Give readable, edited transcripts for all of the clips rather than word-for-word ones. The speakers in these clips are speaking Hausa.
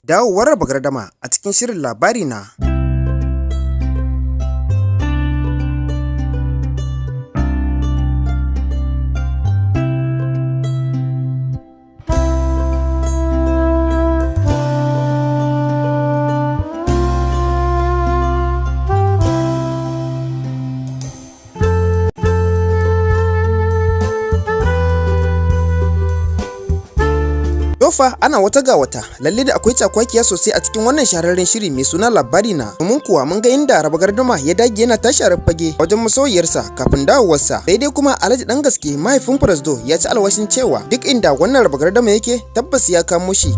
Dawowar Raba Gardama a cikin shirin Labarina. Tofa ana wata ga wata, lalle da akwai cakwakiya sosai a cikin wannan shahararren shiri mai suna Labarina. Domin kuwa mun ga inda Raba Gardama ya dage yana tashi a fage wajen masoyiyarsa kafin dawowarsa. Sai dai kuma Alhaji Dan Gaske, mahaifin Presido, ya ci alwashin cewa duk inda wannan Raba Gardama yake, tabbas ya kamo shi.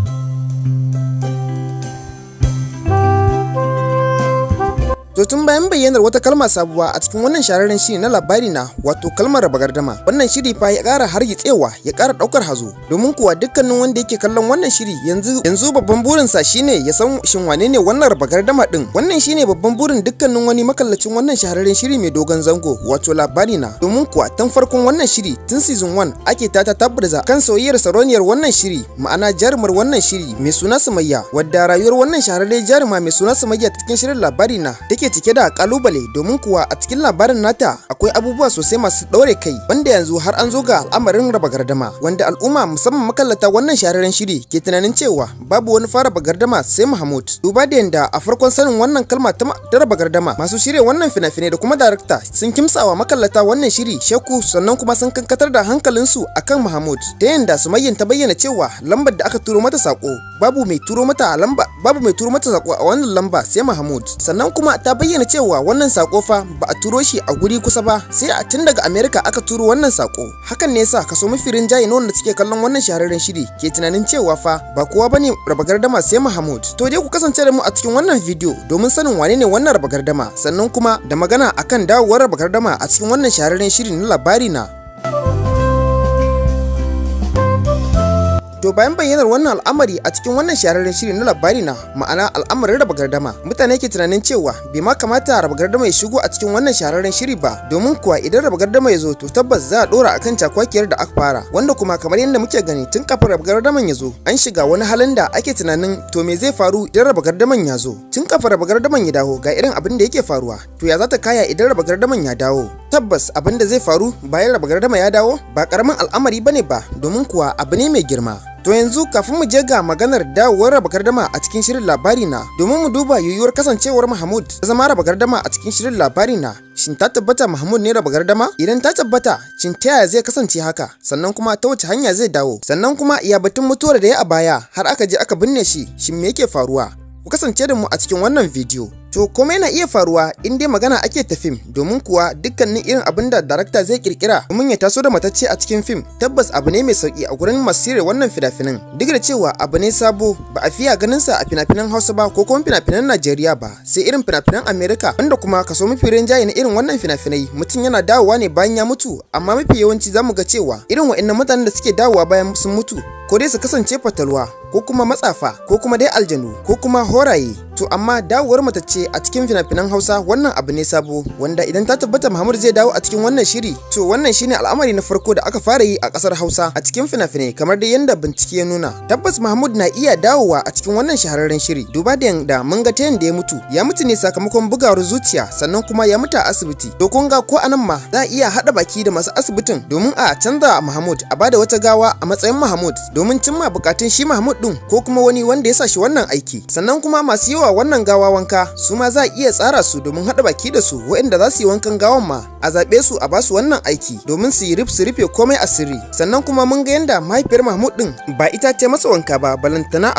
To, tun bayan bayyanar wata kalma sabuwa a cikin wannan shahararren shiri na Labarina, wato kalmar raba gardama, wannan shiri fa ya ƙara hargitsewa, ya ƙara ɗaukar hazo. Domin kuwa dukkanin wanda yake kallon wannan shiri yanzu yanzu, babban burinsa shine ya san shin wane ne wannan raba gardama din. Wannan shine babban burin dukkanin wani makallacin wannan shahararren shiri mai dogon zango, wato Labarina. Domin kuwa tun farkon wannan shiri, tun season 1, ake tata tabbata kan soyayyar sarauniyar wannan shiri, ma'ana jarumar wannan shiri mai suna Sumayya, wadda rayuwar wannan shahararren jaruma mai suna Sumayya cikin shirin Labarina take cike da kalubale, domin kuwa a cikin labarin nata akwai abubuwa sosai masu ɗaure kai, wanda yanzu har an zo ga al'amarin raba gardama, wanda al'umma, musamman makallata wannan shahararren shiri, ke tunanin cewa babu wani fara raba gardama sai Mahmud, duba da yanda a farkon sanin wannan kalma ta raba gardama, masu shirya wannan fina-finai da kuma darakta sun kimtsawa makallata wannan shiri shakku, sannan kuma sun kankatar da hankalinsu akan Mahmud, ta yanda Sumayyan ta bayyana cewa lambar da aka turo mata sako, babu mai turo mata lamba, babu mai turo mata sako a wannan lamba sai Mahmud. Sannan kuma ta bayyana cewa wannan sako fa ba a turo shi a guri kusa ba, sai a tun daga America aka turo wannan sako. Hakan ne yasa kaso mafi rinjaye na wanda suke kallon wannan shahararren shiri ke tunanin cewa fa ba kowa bane raba gardama sai Mahmud. To dai, ku kasance da mu a cikin wannan bidiyo domin sanin wane ne wannan raba gardama, sannan kuma da magana akan dawowar raba gardama a cikin wannan shahararren shiri na Labarina. To, bayan bayyanar wannan al'amari a cikin wannan shahararren shiri na Labarina, ma'ana al'amarin raba gardama, mutane ke tunanin cewa bai ma kamata raba gardama ya shigo a cikin wannan shahararren shiri ba, domin kuwa idan raba gardama ya zo, to tabbas za a dora akan cakwakiyar da aka fara, wanda kuma kamar yadda muke gani, tun kafin raba gardaman ya zo an shiga wani halin da ake tunanin to me zai faru idan raba gardaman ya zo. Tun kafin raba gardaman ya dawo ga irin abin da yake faruwa, to ya za ta kaya idan raba gardaman ya dawo? Tabbas abin da zai faru bayan raba gardama ya dawo ba karamin al'amari bane ba, domin kuwa abu ne mai girma. To yanzu, kafin mu je ga maganar dawowar raba gardama a cikin shirin Labarina, domin mu duba yiwuwar kasancewar Mahmud zama raba gardama a cikin shirin Labarina. Shin ta tabbata Mahmud ne raba gardama? Idan ta tabbata, shin ta yaya zai kasance haka? Sannan kuma ta wace hanya zai dawo? Sannan kuma ya batun mutuwar da ya a baya har aka je aka binne shi, shin me yake faruwa? Ku kasance da mu a cikin wannan bidiyo. To, komai na iya faruwa in dai magana ake ta fim, domin kuwa dukkanin irin abin da darakta zai kirkira domin ya taso da matacce a cikin fim, tabbas abu ne mai sauki a gurin masu shirya wannan fina-finan. Duk da cewa abu ne sabo, ba a fiya ganin sa a fina-finan Hausa ba ko kuma fina-finan Najeriya ba, sai irin fina-finan America, wanda kuma kaso mafi rinjaye na irin wannan fina-finai mutum yana dawowa ne bayan ya mutu. Amma mafi yawanci zamu ga cewa irin wa'annan mutanen da suke dawowa bayan sun mutu, ko dai su kasance fatalwa, ko kuma matsafa, ko kuma dai aljanu, ko kuma horaye. To amma dawowar matacce a cikin fina-finan Hausa, wannan abu ne sabo, wanda idan ta tabbata Mahmud zai dawo a cikin wannan shiri, to wannan shine al'amari na farko da aka fara yi a kasar Hausa a cikin fina-finai, kamar dai yanda bincike ya nuna. Tabbas Mahmud na iya dawowa a cikin wannan shahararren shiri, duba da yanda mun ga ta yanda ya mutu. Ya mutu ne sakamakon bugawar zuciya, sannan kuma ya mutu a asibiti. To kun ga ko anan ma za a iya haɗa baki da masu asibitin domin a canza Mahmud, a bada wata gawa a matsayin Mahmud domin cimma bukatun shi Mahmud din, ko kuma wani wanda ya sa shi wannan aiki. Sannan kuma masu yi wa wannan gawa wanka, su ma za a iya tsara su domin haɗa baki da su. Waɗanda za su yi wankan gawan ma a zaɓe su, a basu wannan aiki domin su yi rif su rufe komai a sirri. Sannan kuma mun ga yanda mahaifiyar Mahmud din ba ita ta masa wanka ba, balantana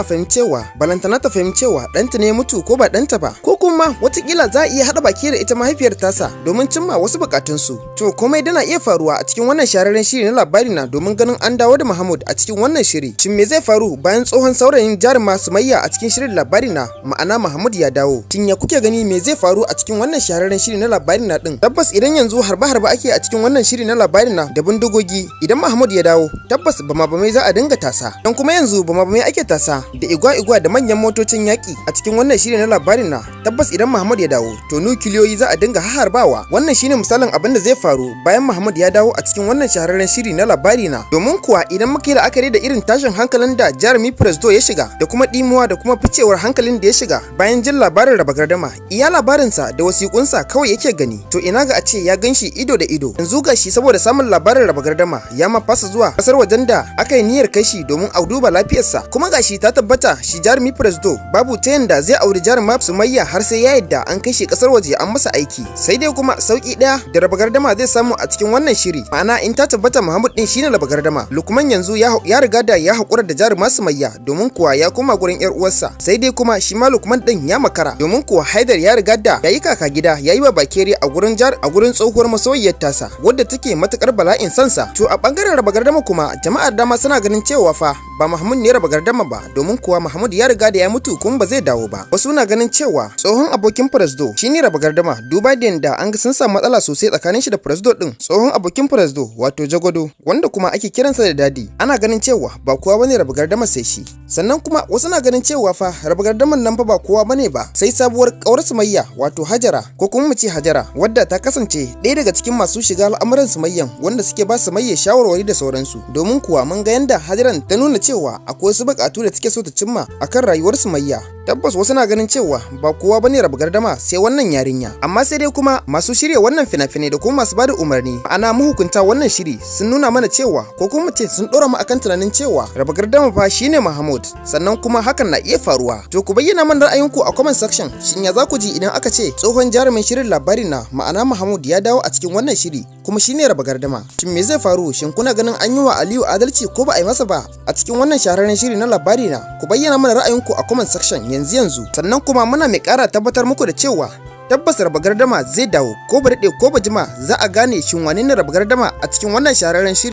ta fahimci cewa ɗanta ne mutu ko ba ɗanta ba. Ko kuma watakila za a iya haɗa baki da ita mahaifiyar tasa domin cimma wasu bukatunsu. To, komai dana iya faruwa a cikin wannan shahararren shiri na Labarina domin ganin an dawo da Mahmud a cikin wannan shiri. Shin me zai faru bayan tsohon saurayin jaruma Sumayya a cikin shirin Labarina, ma'ana Mahmud, ya dawo? Shin ya kuke gani, me zai faru a cikin wannan shahararren shiri na Labarina din? Tabbas idan yanzu harbe-harbe ake a cikin wannan shiri na Labarina da bindigogi, idan Mahmud ya dawo, tabbas bama bamai za a dinga tasa. Dan kuma yanzu bama bamai ake tasa da igwa-igwa da manyan motocin yaki a cikin wannan shiri na Labarina. Tabbas idan Mahmud ya dawo, to nukiliyoyi za a dinga haharbawa. Wannan shine misalin abin da zai faru bayan Mahmud ya dawo a cikin wannan shahararren shiri na Labari Na. Domin kuwa idan muka yi la'akari da irin tashin hankalin da jarumi Presdo ya shiga, da kuma dimuwa da kuma ficewar hankalin da ya shiga bayan jin labarin Raba Gardama, iya labarinsa da wasiƙunsa kawai yake gani, to ina ga a ce ya gan shi ido da ido? Yanzu ga shi saboda samun labarin Raba Gardama ya ma fasa zuwa kasar wajen da aka yi niyyar kai shi domin a duba lafiyarsa. Kuma gashi ta tabbata, shi jarumi Presdo babu ta yanda zai auri jaruma Sumayya har sai ya yadda an kai shi kasar waje an masa aiki. Sai dai kuma sauki daya da Raba Gardama zai samu a cikin wannan shiri, ma'ana in ta tabbata Muhammad din shine Raba Gardama, Lukman yanzu ya riga da ya haƙura da jaruma Sumayya, domin kuwa ya koma gurin yar uwarsa. Sai dai kuma shi ma Lukman din ya makara, domin kuwa Haidar ya riga da ya yi kaka gida, ya yi wa bakere a gurin tsohuwar masoyiyar tasa wadda take matukar bala'in sansa. To a bangaren Raba Gardama kuma, jama'ar dama suna ganin cewa fa ba Mahmud ne Raba Gardama ba, domin kuwa Mahmud ya riga da ya mutu kuma ba zai dawo ba. Wasu na ganin cewa tsohon abokin Presdo shine Raba Gardama, duba da yanda an ga sun samu matsala sosai tsakanin shi da Presdo din. Tsohon abokin Presdo, wato Jagodo, wanda kuma ake kiransa da Dadi, ana ganin cewa ba kowa bane Raba Gardama sai shi. Sannan kuma wasu na ganin cewa fa Raba Gardaman nan fa ba kowa bane ba sai sabuwar kawar Sumayya, wato Hajara, ko kuma mu ce Hajara, wadda ta kasance ɗaya daga cikin masu shiga al'amuran Sumayyan, wanda suke ba Sumayya shawarwari da sauransu. Domin kuwa mun ga yanda Hajaran ta nuna cewa akwai wasu buƙatu da take so ta cimma akan rayuwar Sumayya. Tabbas wasu na ganin cewa ba kowa bane Raba Gardama sai wannan yarinya. Amma sai dai kuma masu shirya wannan fina-finai da kuma masu bada umarni, ana mahukunta wannan shiri, sun nuna mana cewa, ko kuma ce sun dora mu akan tunanin cewa Raba Gardama fa shine Mahmud. Sannan kuma hakan na iya faruwa. To ku bayyana mana ra'ayinku a comment section. Shin ya za ku ji idan aka ce tsohon jarumin shirin Labari Na, ma'ana Mahmud, ya dawo a cikin wannan shiri kuma shine Raba Gardama? Shin me zai faru? Shin kuna ganin an yi wa Aliyu adalci ko ba a yi masa ba a cikin wannan shahararren shiri na Labari Na? Ku bayyana mana ra'ayinku a comment section yanzu yanzu. Sannan kuma muna mai ƙara tabbatar muku da cewa tabbas Raba Gardama zai dawo, ko ba daɗe ko ba jima za a gane shin wane ne Raba Gardama a cikin wannan shahararren shiri.